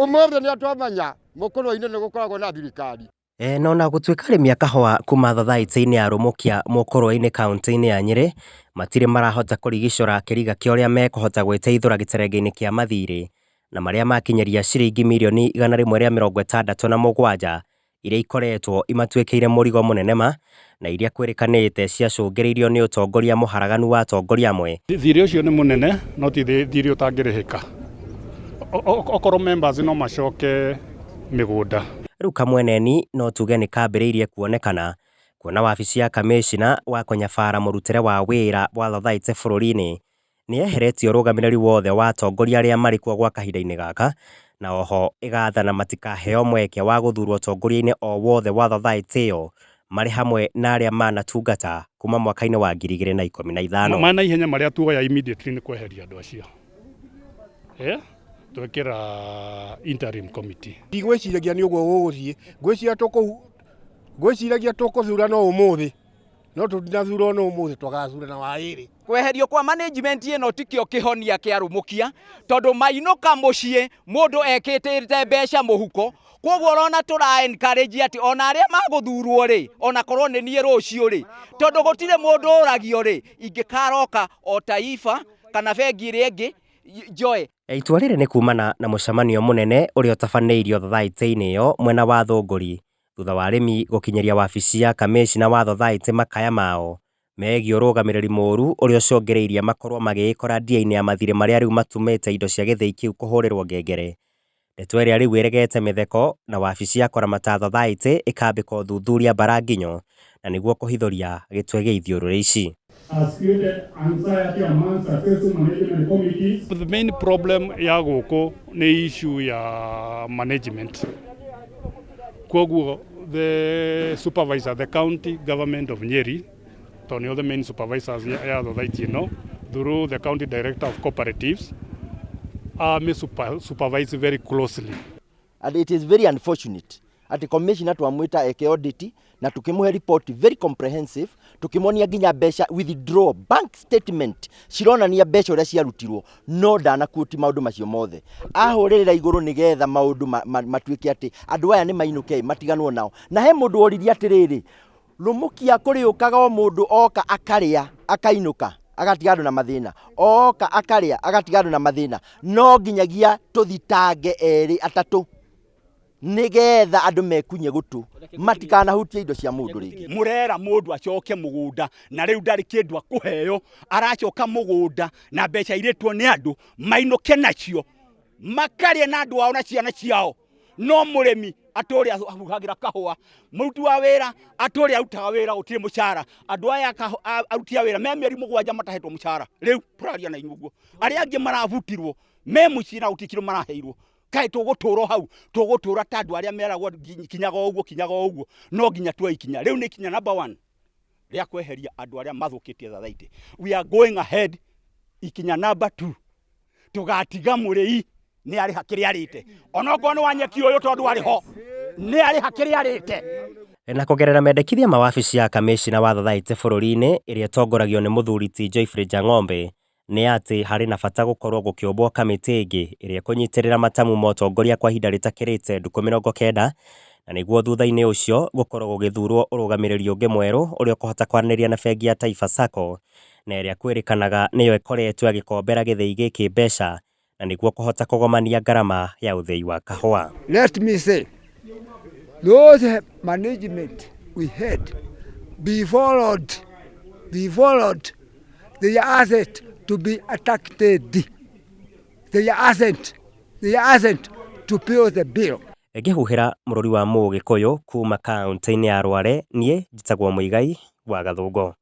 Ũmũthĩ nĩ twamenya mũkũrwe-inĩ nĩ gũkoragwo na thirikari. E, no na gũtuĩka arĩmi a kahũa kuma thathaitĩ-inĩ ya Rũmũkia Mũkũrwe-inĩ kauntĩ-inĩ ya Nyĩrĩ matirĩ marahota kũrigicũra kĩriga kĩa ũrĩa mekũhota gwĩteithũra gĩterengeinĩ kĩa mathirĩ na marĩa makinyĩria ciringi mirioni 167 iria ikoretwo imatuĩkĩire mũrigo mũnene ma na iria kwĩrĩkanĩte ciacũngĩrĩirio nĩ ũtongoria mũharaganu wa atongoria amwe. Thirĩ ũcio nĩ mũnene no ti thirĩ ũtangĩrĩhĩka. Okorwo members no macoke mĩgũnda. Rĩu kamweneni no tuge nĩ kambĩrĩirie kuonekana kuona wabici ya kamĩcina wa kũnyabara mũrutĩre wa wĩra wa thothaitĩ bũrũri-inĩ nĩ yeheretie ũrũgamĩrĩri wothe wa atongoria arĩa marĩ kuo gwa kahinda-inĩ gaka na oho ĩgathana matikaheo mweke wa gũthurwo ũtongoria-inĩ o wothe wa thothaitĩ ĩyo marĩ hamwe na arĩa manatungata kuma mwaka-inĩ wa 2015. Ma naihenya marĩa tuoya immediately nĩ kweheria andũ acio. Yeah? Twekĩra interim committee. Ndigwĩciragia nĩ ũguo gũgũthiĩ, ngwĩciria tũkũ ngwĩciragia tũkũthurana ũmũthĩ, no tũtinathurwo no ũmũthĩ, tũgathurana waĩrĩ. Kweherio kwa management ĩno tikĩo kĩhonia kĩa Rũmũkia, tondũ mainũka mũciĩ mũndũ ekĩtĩte mbeca mũhuko. Koguo ũrona tũra encourage atĩ ona arĩa magũthurwo rĩ, ona korwo nĩ niĩ rũciũ rĩ, tondũ gũtirĩ mũndũ ũragio rĩ, ingĩkaroka o Taifa kana bengi ĩrĩa ĩngĩ njoe. Itua rĩrĩ nĩ kumana na mũcemanio mũnene ũrĩa ũtabanĩirio thothaitĩ-inĩ ĩyo mwena wa Thũngũri thutha wa arĩmi gũkinyĩria wabici ya kamĩcina wa thothaitĩ makaya mao megiĩ ũrũgamĩrĩri mũru ũrĩa ũcũngĩrĩirie makorwo magĩĩkora ndia-inĩ ya mathirĩ marĩa rĩu matũmĩte indo cia gĩthĩi kĩu kũhũrĩrwo ngengere. Ndeto ĩrĩa rĩu ĩregete mĩtheko na wabici ya kũramata thothaitĩ ĩkambĩka ũthuthuria mbaranginyo na nĩguo kũhithũria gĩtwe gĩa ithiũrũrĩ ici. Has created anxiety among successive management committees. The main problem ya gũkũ nĩ issue ya management. Koguo the supervisor, the county government of Nyeri, tondũ nĩo the main supervisors ya thothaitĩ ĩno, through the county director of cooperatives, ame supervise very closely. And it is very unfortunate atĩ commissioner twamwĩta eke audit na tukĩmũhe report very comprehensive, tukĩmonia nginya mbeca withdraw, bank statement cironania mbeca ũrĩa ciarutirwo, no ndanakuoti maũndũ macio mothe. Ahũrĩrĩra igũrũ nĩgetha maũndũ matuĩke atĩ andũ aya nĩ mainũke, matiganwo nao. Na he mũndũ woririe atĩrĩrĩ, Rũmũkia kũrĩũkaga o mũndũ oka akarĩa akainũka agatiga andũ na mathĩna, oka akarĩa agatiga andũ na mathĩna. No nginyagia tũthitange erĩ atatũ nĩgetha andũ mekunye gũtũ matikanahutie indo cia mũndũ rĩngĩ. Mũrera mũndũ acoke mũgũnda na rĩu ndarĩ kĩndũ akũheo, aracoka mũgũnda na mbeca irĩtwo nĩ andũ mainũke nacio makarĩe na andũ ao na ciana ciao, no mũrĩmi atũrĩ ahuhagĩra kahũa, mũruti wa wĩra atũrĩ arutaga wĩra gũtirĩ mũcara. Andũ aya aruti a wĩra me mĩeri 7 matahetwo mũcara. Rĩu tũraria na inyuĩ ũguo, arĩa angĩ marabutirwo me mũciĩ na gũtirĩ kĩndũ maraheirwo. Kaĩ tũgũtũra hau? Tũgũtũra ta andũ arĩa meragwo kinyaga ũguo, kinyaga ũguo? No nginya tuoe ikinya. Rĩu nĩ ikinya number one rĩa kweheria andũ arĩa mathũkĩtie thathaitĩ. We are going ahead. Ikinya number two, tũgatiga mũrĩi nĩ arĩha kĩrĩa arĩte, onokorwo nĩ wa nyeki ũyũ, tondũ arĩ ho nĩ arĩha kĩrĩa arĩte. Na kũgerera mendekithia ma wabici ya kamĩcina wa thothaitĩ bũrũri-inĩ ĩrĩa ĩtongoragio nĩ mũthuri ti Geoffrey Jang'ombe, nĩ atĩ harĩ na bata gũkorwo gũkĩũmbwo kamĩtĩ ĩngĩ ĩrĩa ĩkũnyitĩrĩra matamu ma ũtongoria kwa ihinda rĩtakĩrĩte ndukũ 90, na nĩguo thutha-inĩ ũcio gũkorwo gũgĩthurwo ũrũgamĩrĩri ũngĩ mwerũ ũrĩa ũkũhota kwaranĩria na bengi ya Taifa Sacco, na ĩrĩa kwĩrĩkanaga nĩyo ĩkoretwo ĩgĩkombera gĩthĩi gĩkĩ mbeca na nĩguo kũhota kũgomania ngarama ya ũthĩi wa kahũa. Let me say, those management we had be followed, be followed, their asset to be attacked, their asset, their asset to pay the bill. Ngĩhuhĩra mũrũri wa Mũgĩkũyũ kuma kaunti-inĩ ya Rware, niĩ njĩtagwo Mũigai wa Gathũngũ.